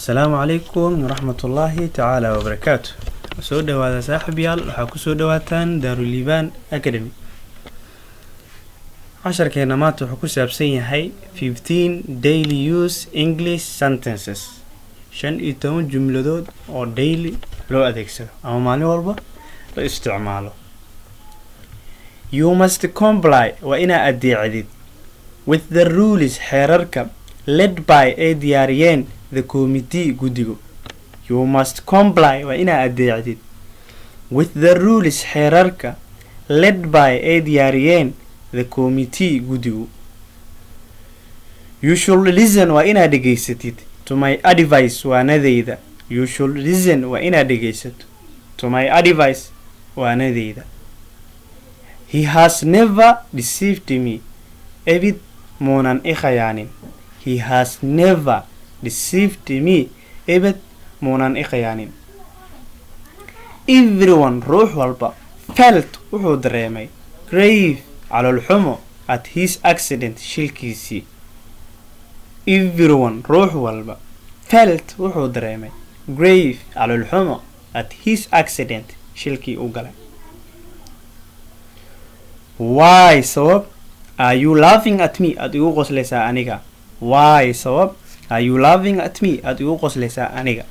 السلام عليكم ورحمة الله تعالى وبركاته. soo dhawaada saaxiibayaal waxa ku soo dhawaataan Daaruliibaan Academy. casharkeena maanta wuxuu ku saabsan yahay 15 daily use English sentences. 15 jumladood oo daily loo adeegsado ama maalin walba la isticmaalo. You must comply wa ina adeecdid with the rules xeerarka led by a diyaariyeen the committee gudigo. You must comply wa ina adeecdid with the rules xeerarka led by a diyaariyeen the committee gudigo. You should listen wa ina dhageysatid to my advice waanadeyda. You should listen wa ina dhageysato to my advice waanadeyda. He has never deceived me. Ebid moonan I khayaanin. He has never deceived me. Ebid moonan I khayaanin. Everyone ruux walba felt wuxuu dareemay grave calool xumo at his accident shilkiisii. Everyone ruux walba felt wuxuu dareemay grave calool xumo at his accident shilkii u galay. Why sabab are you laughing at me ad igu qosleysaa aniga? Why sabab are you laughing at me ad igu qosleysaa aniga?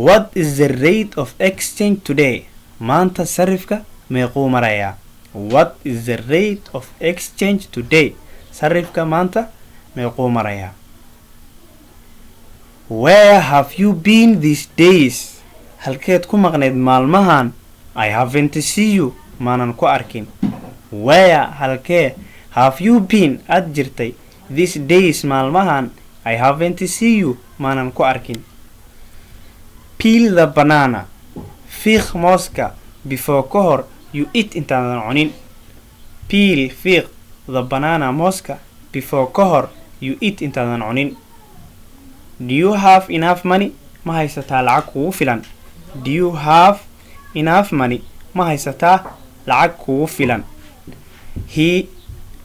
What is the rate of exchange today? Maanta sarifka meequu marayaa? What is the rate of exchange today? Sarifka maanta meequu marayaa? Where have you been these days? Halkeed ku maqneed maalmahan? I haven't seen you. Maanan ku arkin. Where halkee have you been ad jirtay these days maalmahan? I haven't seen you. Maanan ku arkin. Peel the banana. Fiiq mooska before kahor you eat intaadan cunin. Peel fiiq the banana mooska before kahor you eat intaadan cunin. Do you have enough money? Ma haysataa lacag kugu filan? Do you have enough money? Ma haysataa lacag kugu filan? He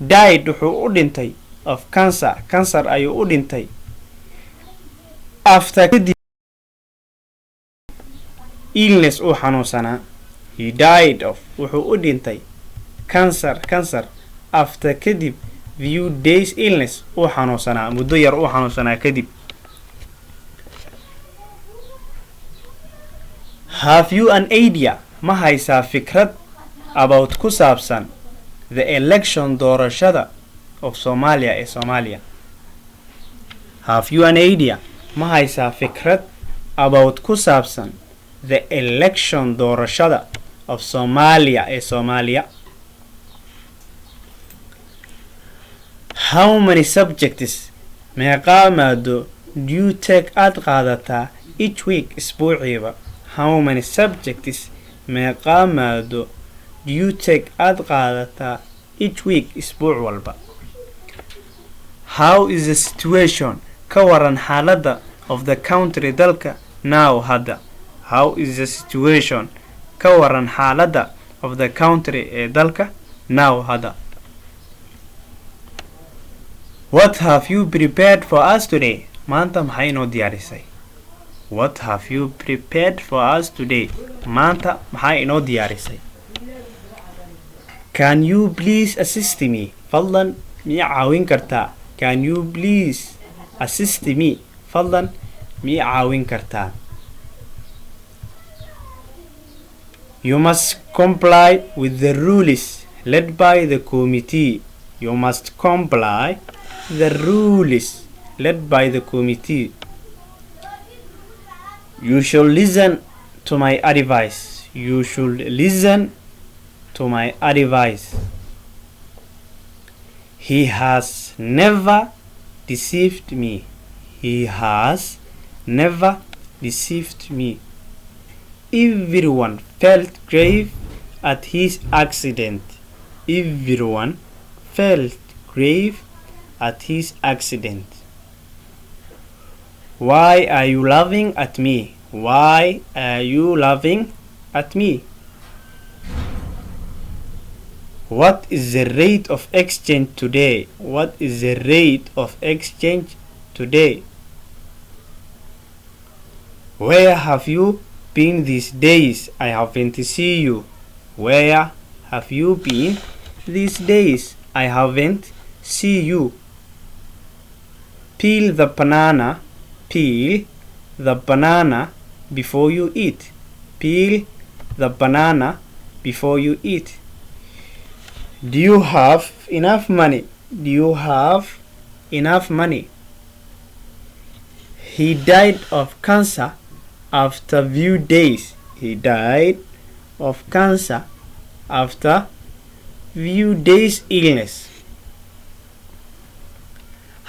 died wuxuu u dhintay of cancer. Cancer ayuu u dhintay. After illness uu xanuunsanaa. He died of wuxuu u dhintay cancer after kadib few days illness uu xanuunsanaa muddo yar uu xanuunsanaa kadib. Have you an idea? Ma haysaa fikrad about ku saabsan the election doorashada of Somalia ee Soomaaliya? Have you an idea? Ma haysaa fikrad about ku saabsan the election doorashada of Somalia ee Soomaaliya? How many subjects meeqa maado do you take ad qaadataa each week isbuuciiba? How many subjects meeqa maado do you take ad qaadataa each week isbuuc walba? How is the situation ka waran xaaladda of the country dalka now hadda? How is the situation ka waran xaaladda of the country ee dalka now hadda? What have you prepared for us today? Maanta maxay inoo diyaarisay? What have you prepared for us today? Maanta maxay inoo diyaarisay? Can you please assist me? Fadlan miya caawin kartaa? Can you please assist me? Fadlan miya caawin kartaa? You must comply with the rules led by the committee. You must comply the rules led by the committee. You should listen to my advice. You should listen to my advice. He has never deceived me. He has never deceived me. Everyone felt grave at his accident. Everyone felt grave at his accident. Why are you laughing at me? Why are you laughing at me? What is the rate of exchange today? What is the rate of exchange today? Where have you been these days? I haven't seen you. Where have you been these days? I haven't seen you. Peel the banana. Peel the banana before you eat. Peel the banana before you eat. Do you have enough money? Do you have enough money? He died of cancer after few days. He died of cancer after few days illness.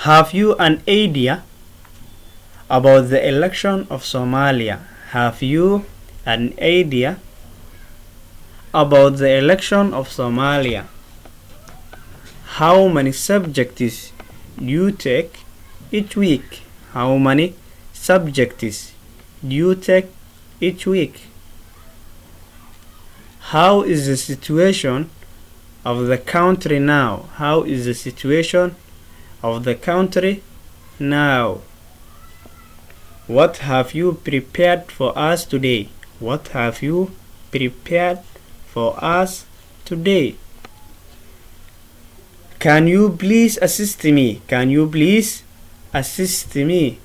Have you an idea about the election of Somalia? Have you an idea about the election of Somalia? How many subjects do you take each week? How many subjects do you take each week? How is the situation of the country now? How is the situation of the country now? What have you prepared for us today? What have you prepared for us today? Can you please assist me? Can you please assist me?